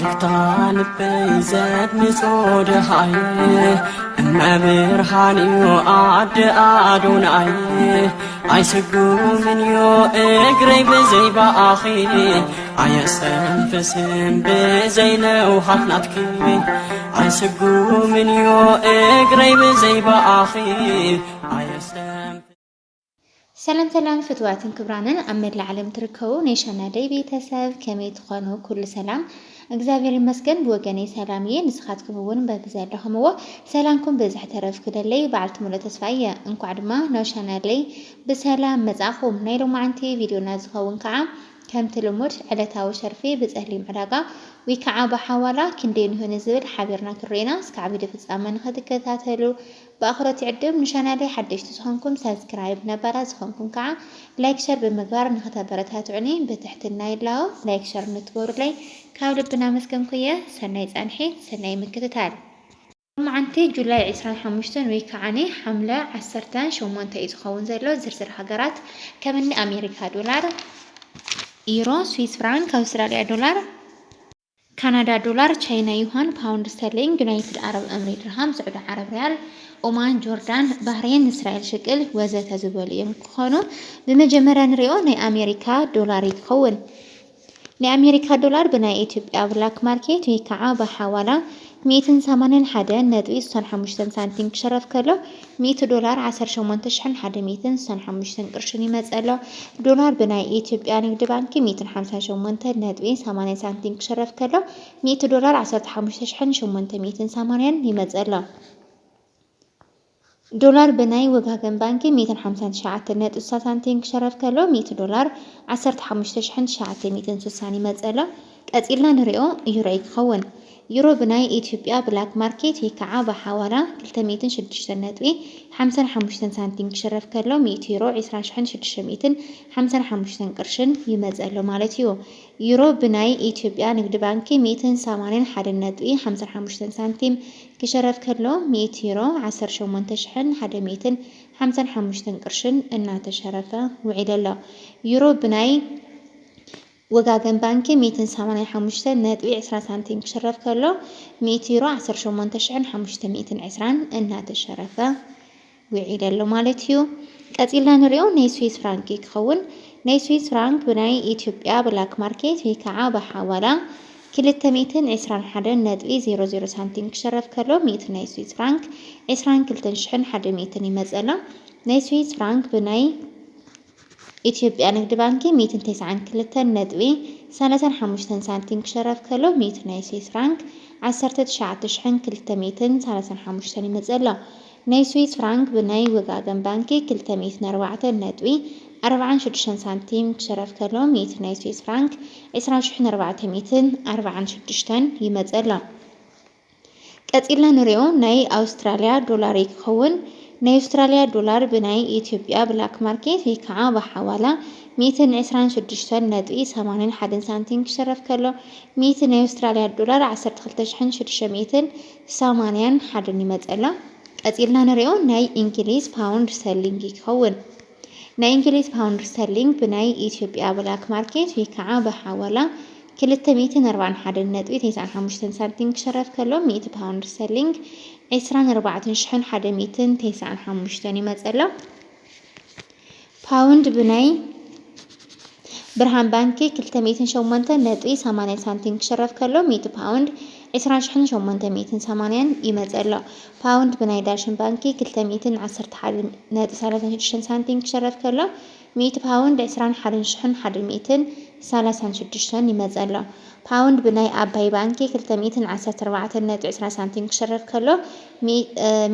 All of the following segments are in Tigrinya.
እታ ልበይ ዘድምጾ ደሃይ እመብርሃን እዩ ኣደ ኣዶናይ። ኣይስጉምን እዮ እግረይ ብዘይ ብኣኺ፣ ኣየስተንፍስን ብዘይ ለውሃት ናትኪ። ኣይስጉምን እዮ እግረይ ብዘይ ብኣኺ፣ ኣየስተንፍ- ሰላም ሰላም ፍትዋትን ክብራንን ኣብ መላእ ዓለም ትርከቡ ናይ ሻናደይ ቤተሰብ ከመይ ትኾኑ? ኩሉ ሰላም እግዚኣብሔር ይመስገን፣ ብወገነይ ሰላም እየ። ንስኻትኩም እውን በብዘለኹምዎ ሰላምኩም ብዝሕ ተረፍ ክደለይ በዓልቲ ሙሉእ ተስፋ እየ። እንኳዕ ድማ ናብ ሻናለይ ብሰላም መጻኹም። ናይ ሎማዓንቲ ቪድዮና ዝኸውን ከዓ ከምቲ ልሙድ ዕለታዊ ሸርፊ ብጸሊም ዕዳጋ ወይ ከዓ ብሓዋላ ክንደይ ይኾን ዝብል ሓቢርና ክንሪኤና እስካብ ቪድዮ ፍጻመ ንኽትከታተሉ ብኣኽብሮት ይዕድም። ንሻናለይ ሓደሽቲ ዝኾንኩም ሳብስክራይብ፣ ነባራት ዝኾንኩም ከዓ ላይክ ሸር ብምግባር ንኽተበረታትዑኒ ብትሕትና ይላው። ላይክ ሸር ንትገብሩለይ ካብ ልቢ እናመስገንኩ እየ። ሰናይ ጻንሒት፣ ሰናይ ምክትታል። ሎማዓንቲ ጁላይ ዕስራን ሓሙሽተን ወይ ከዓ ሓምለ ዓሰርተ ሸሞንተ እዩ ዝኸውን ዘሎ። ዝርዝር ሃገራት ከምኒ ኣሜሪካ ዶላር፣ ዩሮ፣ ስዊስ ፍራንክ፣ ኣውስትራሊያ ዶላር፣ ካናዳ ዶላር፣ ቻይና ዩሃን፣ ፓውንድ ስተርሊንግ፣ ዩናይትድ ዓረብ እምሬት ድርሃም፣ ስዑዲ ዓረብ ሪያል፣ ኦማን፣ ጆርዳን፣ ባህሬን፣ እስራኤል ሽቅል ወዘተ ዝበሉ እዮም ክኾኑ። ብመጀመርያ ንሪኦ ናይ ኣሜሪካ ዶላር እዩ ክኸውን። ናይ ኣሜሪካ ዶላር ብናይ ኢትዮጵያ ብላክ ማርኬት ወይ ከዓ ብሓዋላ ሚእትን ሰማንያን ሓደን ነጥቢ ስሳን ሓሙሽተን ሳንቲም ክሽረፍ ከሎ፣ ሚእቲ ዶላር ዓሰርተ ሸሞንተ ሽሕን ሓደ ሚእትን ስሳን ሓሙሽተን ቅርሽን ይመጽእ ኣሎ። ዶላር ብናይ ኢትዮጵያ ንግዲ ባንኪ ሚእትን ሓምሳን ሸሞንተን ነጥቢ ሰማንያ ሳንቲም ክሽረፍ ከሎ፣ ሚእቲ ዶላር ዓሰርተ ሓሙሽተ ሽሕን ሸሞንተ ሚእትን ሰማንያን ይመጽእ ኣሎ። ዶላር ብናይ ወጋገን ባንኪ ሚእትን ሓምሳን ትሽዓተን ነጥቢ ስሳ ሳንቲም ክሸረፍ ከሎ፣ ሚእቲ ዶላር ዓሰርተ ሓሙሽተ ሽሕን ትሽዓተ ሚእትን ስሳን ይመጽእ ኣሎ። ቀጺልና ንሪኦ ዩሮ እዩ ክኸውን። ዩሮ ብናይ ኢትዮጵያ ብላክ ማርኬት ወይ ከዓ ብሓዋላ ክልተ ሚእትን ሽዱሽተን ነጥቢ ሓምሳን ሓሙሽተን ሳንቲም ክሽረፍ ከሎ፣ ሚእቲ ዩሮ ዕስራን ሽሕን ሽዱሽተ ሚእትን ሓምሳን ሓሙሽተን ቅርሽን ይመጽእ ኣሎ ማለት እዩ። ዩሮ ብናይ ኢትዮጵያ ንግዲ ባንኪ ሚእትን ሰማንያን ሓደን ነጥቢ ሓምሳን ሓሙሽተን ሳንቲም ክሸረፍ ከሎ፣ ሚእቲ ዩሮ ዓሰርተ ሸሞንተ ሽሕን ሓደ ሚእትን ሓምሳን ሓሙሽተን ቅርሽን እናተሸረፈ ውዒሉ ኣሎ። ዩሮ ብናይ ወጋገን ባንኪ ሚእትን ሰማንያን ሓሙሽተን ነጥቢ ዕስራ ሳንቲም ክሽረፍ ከሎ፣ ሚእቲ ዩሮ ዓሰርተ ሸሞንተ ሽሕን ሓሙሽተ ሚእትን ዕስራን እናተሸረፈ ውዒሉ ኣሎ ማለት እዩ። ቀጺልና ንሪኦ ናይ ስዊስ ፍራንክ እዩ ክኸውን። ናይ ስዊስ ፍራንክ ብናይ ኢትዮጵያ ብላክ ማርኬት ወይ ከዓ ብሓዋላ ክልተ ሚእትን ዕስራን ሓደን ነጥቢ ዜሮ ዜሮ ሳንቲም ክሸረፍ ከሎ፣ ሚእቲ ናይ ስዊስ ፍራንክ ዕስራን ክልተን ሽሕን ሓደ ሚእትን ይመጽእ ኣሎ። ናይ ስዊስ ፍራንክ ብናይ ኢትዮጵያ ንግዲ ባንኪ ሚእትን ተስዓን ክልተን ነጥቢ ሰላሳን ሓሙሽተን ሳንቲም ክሸረፍ ከሎ፣ ሚእቲ ናይ ስዊስ ፍራንክ ዓሰርተ ትሽዓተ ሽሕን ክልተ ሚእትን ሰላሳን ሓሙሽተን ይመጽእ ኣሎ። ናይ ስዊስ ፍራንክ ብናይ ወጋገን ባንኪ ክልተ ሚእትን ኣርባዕተን ነጥቢ ኣርባዓን ሽዱሽተን ሳንቲም ክሸረፍ ከሎ፣ ሚእቲ ናይ ስዊስ ፍራንክ ዕስራ ሽሕን ኣርባዕተ ሚእትን ኣርባዓን ሽዱሽተን ይመጽእ ኣሎ። ቀጺልና ንሪኦ ናይ ኣውስትራልያ ዶላር እዩ ክኸውን። ናይ ኣውስትራልያ ዶላር ብናይ ኢትዮጵያ ብላክ ማርኬት ወይ ከዓ ብሓዋላ ሚእትን ዕስራን ሽዱሽተን ነጥቢ ሰማንያን ሓደን ሳንቲም ክሸረፍ ከሎ፣ ሚእቲ ናይ ኣውስትራልያ ዶላር ዓሰርተ ክልተ ሽሕን ሽዱሽተ ሚእትን ሰማንያን ሓደን ይመጽእ ኣሎ። ቀጺልና ንሪኦ ናይ እንግሊዝ ፓውንድ ስተርሊንግ እዩ ክኸውን። ናይ እንግሊዝ ፓውንድ ስተርሊንግ ብናይ ኢትዮጵያ ብላክ ማርኬት ወይ ከዓ ብሓዋላ ክልተ ሚእትን ኣርባዓን ሓደን ነጥቢ ተስዓን ሓሙሽተን ሳንቲም ክሸረፍ ከሎ፣ ሚእቲ ፓውንድ ስተርሊንግ ዕስራን ኣርባዕተን ሽሕን ሓደ ሚእትን ተስዓን ሓሙሽተን ይመጽእ ኣሎ። ፓውንድ ብናይ ብርሃን ባንኪ ክልተ ሚእትን ሸሞንተን ነጥቢ ሰማንያ ሳንቲም ክሸረፍ ከሎ፣ ሚእቲ ፓውንድ ዕስራ ሽሕን ሸሞንተ ሚእትን ሰማንያን ይመጽእ ኣሎ። ፓውንድ ብናይ ዳሽን ባንኪ ክልተ ሚእትን ዓሰርተ ሓደ ነጥቢ ሰላሳን ሽዱሽተን ሳንቲም ክሸረፍ ከሎ፣ ሚእቲ ፓውንድ ዕስራን ሓደን ሽሕን ሓደ ሚእትን ሰላሳን ሽዱሽተን ይመጽእ ኣሎ። ፓውንድ ብናይ ኣባይ ባንኪ ክልተ ሚእትን ዓሰርተ ኣርባዕተን ነጥቢ ዕስራ ሳንቲም ክሸረፍ ከሎ፣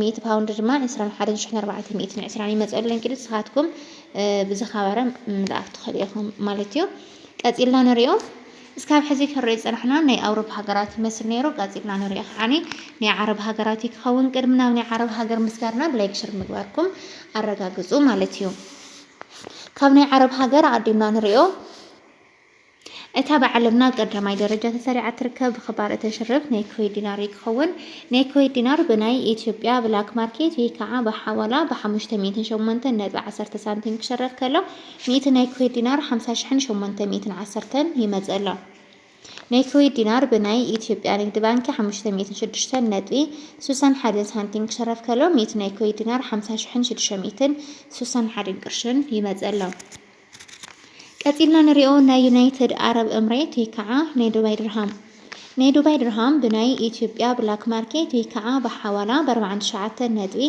ሚእቲ ፓውንድ ድማ ዕስራን ሓደን ሽሕን ኣርባዕተ ሚእትን ዕስራን ይመጸሉ። እንግዲህ ንስኻትኩም ብዝኻበረ ምልኣኽ ትኽእሉ ኢኹም ማለት እዩ። ቀጺልና ንሪኦ። እስካብ ሕዚ ክንሪኦ ዝጸናሕና ናይ ኣውሮፓ ሃገራት ይመስል ነይሩ። ቀጺልና ንሪኦ ከዓኒ ናይ ዓረብ ሃገራት እዩ ክኸውን። ቅድሚ ናብ ናይ ዓረብ ሃገር ምስጋርና ላይክ ሽር ምግባርኩም ኣረጋግጹ ማለት እዩ። ካብ ናይ ዓረብ ሃገር ኣቐዲምና ንሪኦ። እታ ብዓለምና ቀዳማይ ደረጃ ተሰሪዓ ትርከብ ብኽባር እተሽርፍ ናይ ኩዌት ዲናር እዩ ክኸውን። ናይ ኩዌት ዲናር ብናይ ኢትዮጵያ ብላክ ማርኬት ወይ ከዓ ብሓዋላ ብሓሙሽተ ሚእትን ሸሞንተን ነጥቢ ዓሰርተ ሳንቲም ክሸረፍ ከሎ፣ ሚእቲ ናይ ኩዌት ዲናር ሓምሳ ሽሕን ሸሞንተ ሚእትን ዓሰርተን ይመጽእ ኣሎ። ናይ ኩዌት ዲናር ብናይ ኢትዮጵያ ንግዲ ባንኪ ሓሙሽተ ሚእትን ሽዱሽተን ነጥቢ ስሳን ሓደን ሳንቲም ክሽረፍ ከሎ፣ ሚእቲ ናይ ኩዌት ዲናር ሓምሳ ሽሕን ሽዱሽተ ሚእትን ስሳን ሓደን ቅርሽን ይመጽእ ኣሎ። ቀጺልና ንሪኦ ናይ ዩናይትድ ኣረብ እምሬት ወይ ከዓ ናይ ዱባይ ድርሃም። ናይ ዱባይ ድርሃም ብናይ ኢትዮጵያ ብላክ ማርኬት ወይ ከዓ ብሓዋላ ብ ኣርባዓን ትሽዓተን ነጥቢ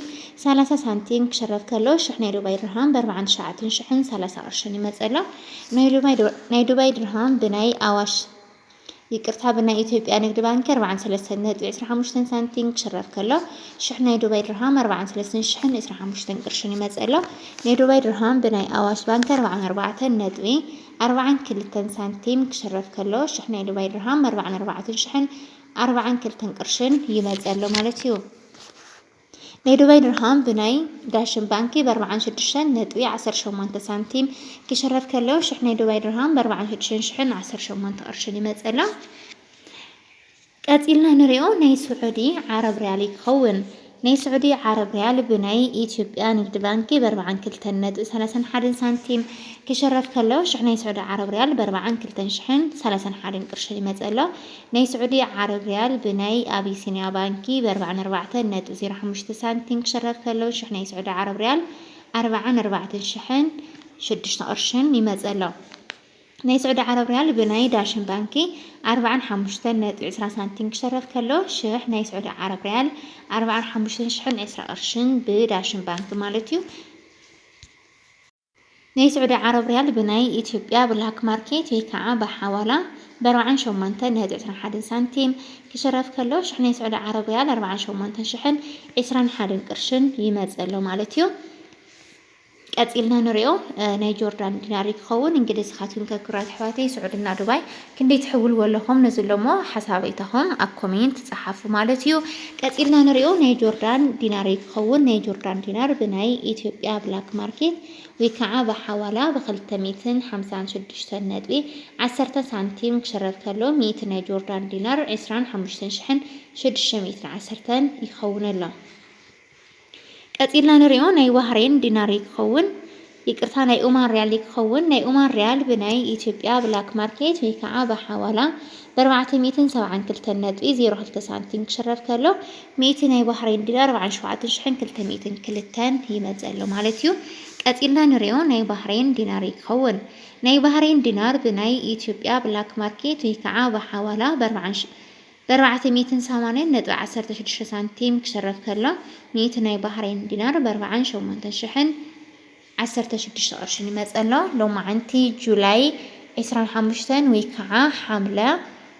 ሰላሳ ሳንቲም ክሽረፍ ከሎ፣ ሽሕ ናይ ዱባይ ድርሃም ብ ኣርባዓን ትሽዓተን ሽሕን ሰላሳ ቅርሽን ይመጽእ ኣሎ። ናይ ዱባይ ድር-፣ ናይ ዱባይ ድርሃም ብናይ ኣዋሽ፣ ይቅርታ፣ ብናይ ኢትዮጵያ ንግዲ ባንኪ ኣርባዓን ሰለስተን ነጥቢ ዕስራን ሓሙሽተን ሳንቲም ክሽረፍ ከሎ፣ ሽሕ ናይ ዱባይ ድርሃም ኣርባዓን ሰለስተን ሽሕን ዕስራን ሓሙሽተን ቅርሽን ይመጽእ ኣሎ። ናይ ዱባይ ድርሃም ብናይ ኣዋሽ ባንኪ ኣርባዓን ኣርባዕተን ነጥቢ ኣርባዓን ክልተን ሳንቲም ክሽረፍ ከሎ፣ ሽሕ ናይ ዱባይ ድርሃም ኣርባዓን ኣርባዕተን ሽሕን ኣርባዓን ክልተን ቅርሽን ይመጽእ ኣሎ ማለት እዩ። ናይ ዱባይ ድርሃም ብናይ ዳሽን ባንኪ ብ ኣርባዓን ሽዱሽተን ነጥቢ ዓሰርተ ሸሞንተ ሳንቲም ክሽረፍ ከሎ፣ ሽሕ ናይ ዱባይ ድርሃም ብ ኣርባዓን ሽዱሽተን ሽሕን ዓሰርተ ሸሞንተ ቅርሽን ይመጽእ ኣሎ። ቀጺልና ንሪኦ ናይ ስዑዲ ዓረብ ሪያል ክኸውን። ናይ ስዑዲ ዓረብ ሪያል ብናይ ኢትዮጵያ ንግዲ ባንኪ ብ ኣርባዓን ክልተን ነጥቢ ሰላሳን ሓደን ሳንቲም ክሽረፍ ከሎ፣ ሽሕ ናይ ስዑዲ ዓረብ ሪያል ብ ኣርባዓን ክልተን ሽሕን ሰላሳን ሓደን ቅርሽን ይመጽእ ኣሎ። ናይ ስዑዲ ዓረብ ሪያል ብናይ ኣቢሲንያ ባንኪ ብ ኣርባዓን ኣርባዕተን ነጥቢ ዜሮ ሓሙሽተ ሳንቲም ክሽረፍ ከሎ፣ ሽሕ ናይ ስዑዲ ዓረብ ሪያል ኣርባዓን ኣርባዕተን ሽሕን ሽዱሽተ ቅርሽን ይመጽእ ኣሎ። ናይ ስዑዲ ዓረብ ሪያል ብናይ ዳሽን ባንኪ ኣርባዓን ሓሙሽተን ነጥቢ ዕስራ ሳንቲም ክሽረፍ ከሎ፣ ሽሕ ናይ ስዑዲ ዓረብ ሪያል ኣርባዓን ሓሙሽተን ሽሕን ዕስራ ቅርሽን ብዳሽን ባንኪ ማለት እዩ። ናይ ስዑዲ ዓረብ ሪያል ብናይ ኢትዮጵያ ብላክ ማርኬት ወይ ከዓ ብሓዋላ ብ ኣርባዓን ሸሞንተን ነጥቢ ዕስራን ሓደን ሳንቲም ክሽረፍ ከሎ፣ ሽሕ ናይ ስዑዲ ዓረብ ሪያል ኣርባዓን ሸሞንተን ሽሕን ዕስራን ሓደን ቅርሽን ይመጽእ ኣሎ ማለት እዩ። ቀጺልና ንሪኦ፣ እ፣ ናይ ጆርዳን ዲናር ክኸውን። እንግዲህ ንስኻትኩም ከ ክቡራት ኣሕዋተይ፣ ስዑድና ዱባይ ክንደይ ትሕውልዎ ኣለኹም? ነዚ እሞ ሓሳበይታኹም ኣብ ኮሜንት ጸሓፉ ማለት እዩ። ቀጺልና ንሪኦ ናይ ጆርዳን ዲናር ክኸውን። ናይ ጆርዳን ዲናር ብናይ ኢትዮጵያ ብላክ ማርኬት ወይ ከዓ ብሓዋላ ብ ክልተ ሚእትን ሓምሳን ሽዱሽተን ነጥቢ ዓሰርተ ሳንቲም ክሽረፍ ከሎ፣ ሚእቲ ናይ ጆርዳን ዲናር ዕስራን ሓሙሽተን ሽሕን ሽዱሽተ ሚእትን ዓሰርተን ይኸውን ኣሎ። ቀጺልና ንሪኦ ናይ ባህሬን ዲናር ክኸውን፣ ይቅርታ፣ ናይ ኦማን ሪያል ክኸውን። ናይ ኦማን ሪያል ብናይ ኢትዮጵያ ብላክ ማርኬት ወይ ከዓ ብሓዋላ ብ ኣርባዕተ ሚእትን ሰብዓን ክልተን ነጥቢ ዜሮ ክልተ ሳንቲም ክሽረፍ ከሎ፣ ሚእቲ ናይ ባህሬን ዲናር ኣርባዓን ሸውዓተን ሽሕን ክልተ ሚእትን ክልተን ይመጽእ ኣሎ ማለት እዩ። ቀጺልና ንሪኦ ናይ ባህሬን ዲናር ክኸውን። ናይ ባህሬን ዲናር ብናይ ኢትዮጵያ ብላክ ማርኬት ወይ ከዓ ብሓዋላ ብ ኣርባዓን ሽ-፣ ብ ኣርባዕተ ሚእትን ሰማንያን ነጥቢ ዓሰርተ ሽዱሽተ ሳንቲም ክሽረፍ ከሎ፣ ሚእቲ ናይ ባህሬን ዲናር ብ ኣርባዓን ሸሞንተን ሽሕን ዓሰርተ ሽዱሽተ ቅርሽን ይመጽእ ኣሎ። ሎማዓንቲ ጁላይ ዕስራን ሓሙሽተን ወይ ከዓ ሓምለ፣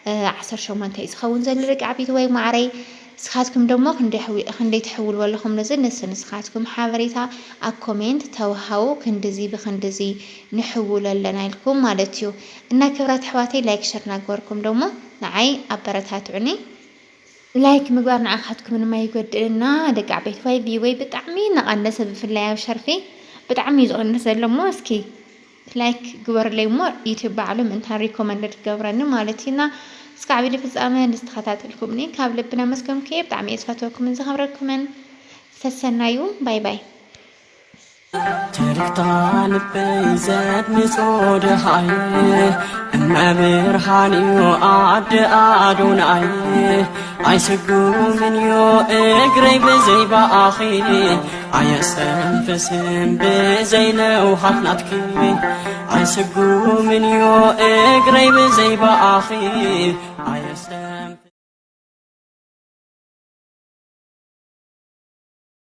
እ፣ ዓሰርተ ሸሞንተ እዩ ዝኸውን ዘሎ፣ ደቂ ዓበይቲ ወይ ማዕረይ። ንስኻትኩም ደሞ ክንደይ ሕዊ-፣ ክንደይ ትሕውልዎ ኣለኹም ነዚ? ንስ-፣ ንስኻትኩም ሓበሬታ ኣብ ኮሜንት ተውሃቡ። ክንድዚ ብክንድዚ ንሕውሎ ኣለና ኢልኩም ማለት እዩ። እና ክብራት ኣሕዋተይ፣ ላይክ ሸር እናገበርኩም ደሞ ንዓይ ኣበረታትዑኒ። ላይክ ምግባር ንዓኻትኩም ድማ ይጎድእና። ደቂ ዓበይቲ፣ ዋይ ቪወይ ብጣዕሚ እናቐነሰ፣ ብፍላይ ኣብ ሸርፌ ብጣዕሚ እዩ ዝቕንስ ዘሎ እሞ፣ እስኪ ላይክ ግበርለይ እሞ ዩቲዩብ ባዕሉ ምእንታን ሪኮመንድ ክገብረኒ ማለት እዩ። እና እስካብ ቪድዮ ፍጻመ ንዝተኸታተልኩምኒ ካብ ልቢ ነመስገንኩ እየ። ብጣዕሚ እየ ዝፈትወኩምን ዝኸብረኩምን። ሰሰናዩ። ባይ ባይ። ትርታ ልበይ ዘድምጾ ደሃይ፣ እመ ብርሃን እዩ ኣደ ኣዶናይ። ኣይስጉምን እዮ እግረይ ብዘይ ብኣኺ፣ ኣየስተንፍስን ብዘይ ለውሃት ናትኪ። ኣይስጉምን እዮ እግረይ ብዘይ ብኣኺ፣ ኣየስተንፍ-